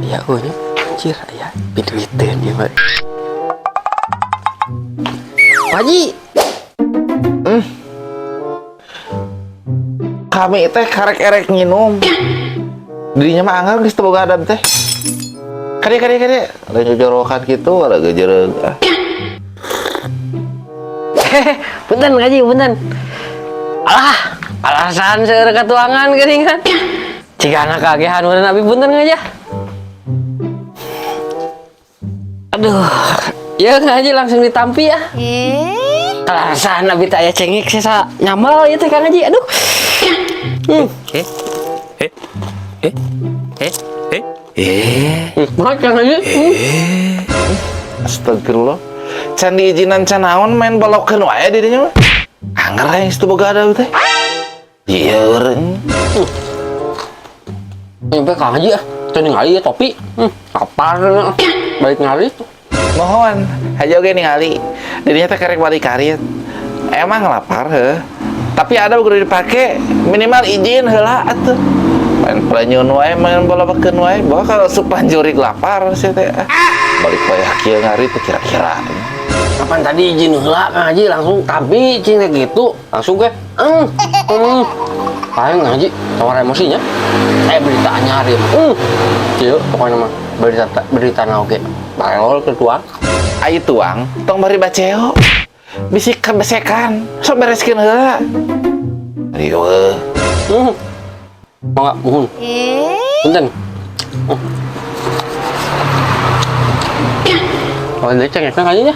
Ya euy nya. Anjir, aya piduiteun ieu mah. Pak Haji. Kami teh karek erek nginum. Dirinya mah anggar geus teu boga adab teh. Kade kade kade. Ada jojorokan gitu, ada gejereug. Ah. Punten Haji, punten. Alah, alasan seueur katuangan geuningan. Cigana kagehan meureun abi, punten aja. Aduh, ya Haji langsung ditampi ya. Kalasan abi teh aya cengek sesa nyamal ieu teh, Kang Haji. Aduh. Eh, eh, eh, eh, eh, eh. Berat, Kang Haji. Astagfirullah. Can diizinan can naon main balokeun wae dirinya mah. Anggar yang teu boga adab teh. Iya eureun. Nyampe Kang Haji ah. Teu ningali ya topi. Lapar balik ngarit. Mohon, haji oge ningali. Dirinya teh karek balik karit. Emang lapar heuh. Tapi ada kudu dipake minimal izin heula atuh. Main pelanyun wae, main balabakeun wae, bahwa kalau asupan jurig lapar sih teh. Balik wae kieu ngarit teh kira-kira. Kapan tadi izin heula, Kang Haji, langsung tapi cing teh gitu. Langsung ke. Ayo, Kang Haji, tawar emosinya. Eh, berita anyar ieu mah. Kieu pokoknya mah berita berita na oge. Barelol ke tuang. Ayo tuang, tong bari baceo. Bisi kebesekan, sok bereskeun heula. Riweuh. Mangga, muhun. Punten. Oh, ini cengeknya kayaknya.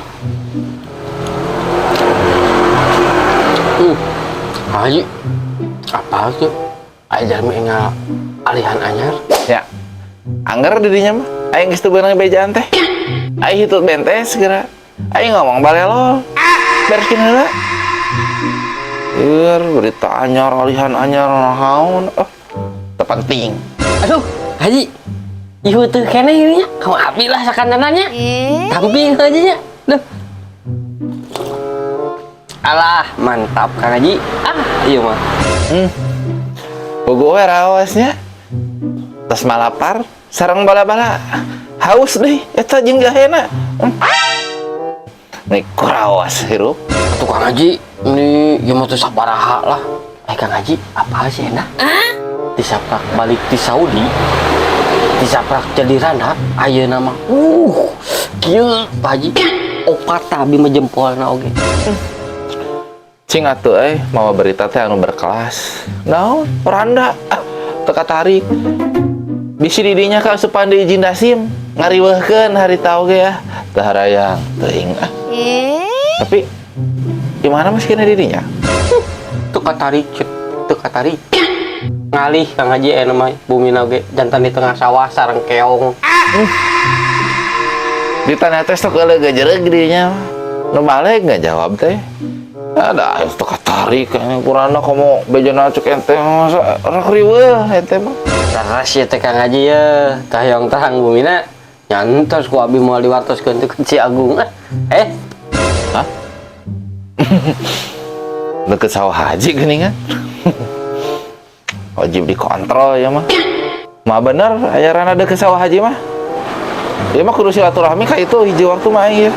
Haji, apa tuh? Ayo jalmi engal alihan anyar. Ya. Angger dirinya mah. Aing geus teu beunang bejaan teh. Aing hitut bentes segera. Aing ngomong balelol. Bereskeun heula. Eur, berita anyar, alihan anyar naon. Oh, teu penting. Aduh, Haji. Ieu teu keneh ini nya. Kamu api lah sakandanannya. Tampi aja nya. Duh. Alah, mantap, Kang Haji. Ah, iya mah. Bogo we raosnya. Tos malapar, sareng bala-bala. Haus deh, eta jeung gahena. Nih kurawas hirup. Tuh, Kang Haji, ini gimana tuh, sabaraha lah. Eh, Kang Haji, apa sih enak? Disaprak balik di Saudi, disaprak jadi randa, ayeuna mah. Kieu Pak Haji, opat abi mah jempolna oge. Cing atuh eh, mawa berita teh anu berkelas. Naon? Randa. Ah, teka tarik. Bisi didinya ka asupan di izin dasim. Ngariweuhkeun harita oge ya. Teu harayang, teuing ah. Tapi gimana mas kena dirinya? Teu katarik, teu katarik. Ngalih, Kang Haji, aya mah bumi oge jantan di tengah sawah sareng keong. Ditanya teh sok eueuh gejereug dirinya. Nu balik nggak jawab teh. Ada ayo teu katarik kayaknya kurana kamu bejana cek ente masa rek riweuh ente mah. Teras ya teh, Kang Haji ya, tah yang terang bumina. Nyantos ku abi moal diwartoskeun teh ke Ciagung. Ah. Eh, Hah? Deket sawah haji gini kan? Wajib dikontrol ya mah. Mah bener, aya rana deket sawah haji mah. Ya mah kudu silaturahmi ka itu hiji waktu mah aing ya.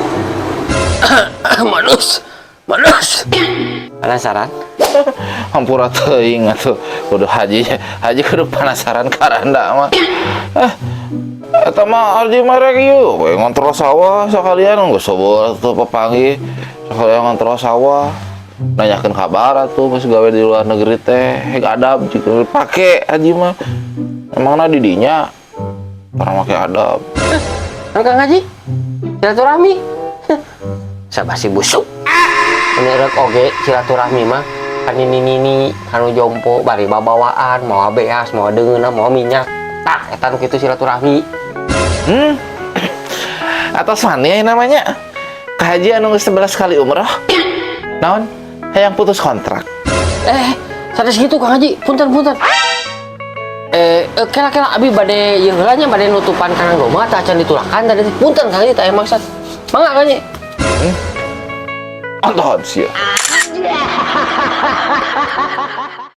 Manus. Manus. Penasaran? Hampura teuing atuh kudu haji haji kudu penasaran karanda mah. Eh, eta mah haji mah rek ieu we ngontrol sawah sakalian geus sobo atuh papanggih sakalian ngontrol sawah nanyakeun kabar atuh geus gawe di luar negeri teh hek adab jika pake haji mah emangna di dinya pernah make adab. Kan Kang Haji? Silaturahmi. Sabasi busuk. Menurut oge silaturahmi mah kan ini nini kanu jompo bari babawaan mau beas, mau deungeunna, mau minyak, tah eta nu kitu silaturahmi. Atos mana ya namanya kahaji anu geus 11 kali umroh naon hayang putus kontrak. Eh, sanes gitu, Kang Haji, punten punten. Eh, eh, kela kela, abi bade ieu heula nya, bade nutupan kandang domba tah acan ditulakan tadi. Punten, Kang Haji, tah aya maksud. Mangga, Kang Haji. Anton sia.